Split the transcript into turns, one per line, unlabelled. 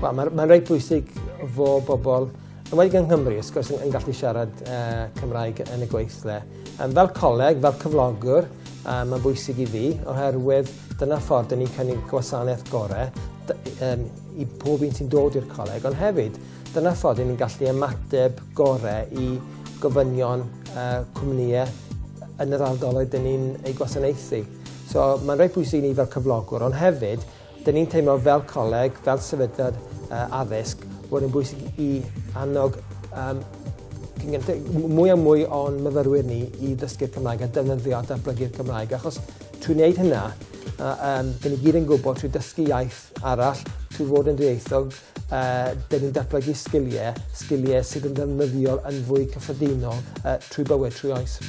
Wel, mae'n ma reit bwysig fo bobl, yn wedi yng Nghymru, wrth gwrs, yn, yn gallu siarad Cymraeg yn y gweithle. Fel coleg, fel cyflogwr, mae'n bwysig i fi, oherwydd dyna ffordd dyn ni'n cynnig gwasanaeth gorau i pob un sy'n dod i'r coleg, ond hefyd, dyna ffordd dyn ni'n gallu ymateb gorau i gofynion cwmnïau yn yr ardaloedd dyn ni'n eu gwasanaethu. So mae'n reit bwysig i ni fel cyflogwr, ond hefyd, dyn ni'n teimlo fel coleg, fel sefydliad addysg, bod yn bwysig i annog mwy a mwy o'n myfyrwyr ni i ddysgu'r Cymraeg a defnyddio a datblygu'r Cymraeg, achos trwy wneud hynna, dyn ni gyd yn gwybod trwy dysgu iaith arall, trwy fod yn dwyieithog, dyn ni'n datblygu sgiliau, sgiliau sydd yn ddefnyddiol yn fwy cyffredinol trwy bywyd, trwy oes.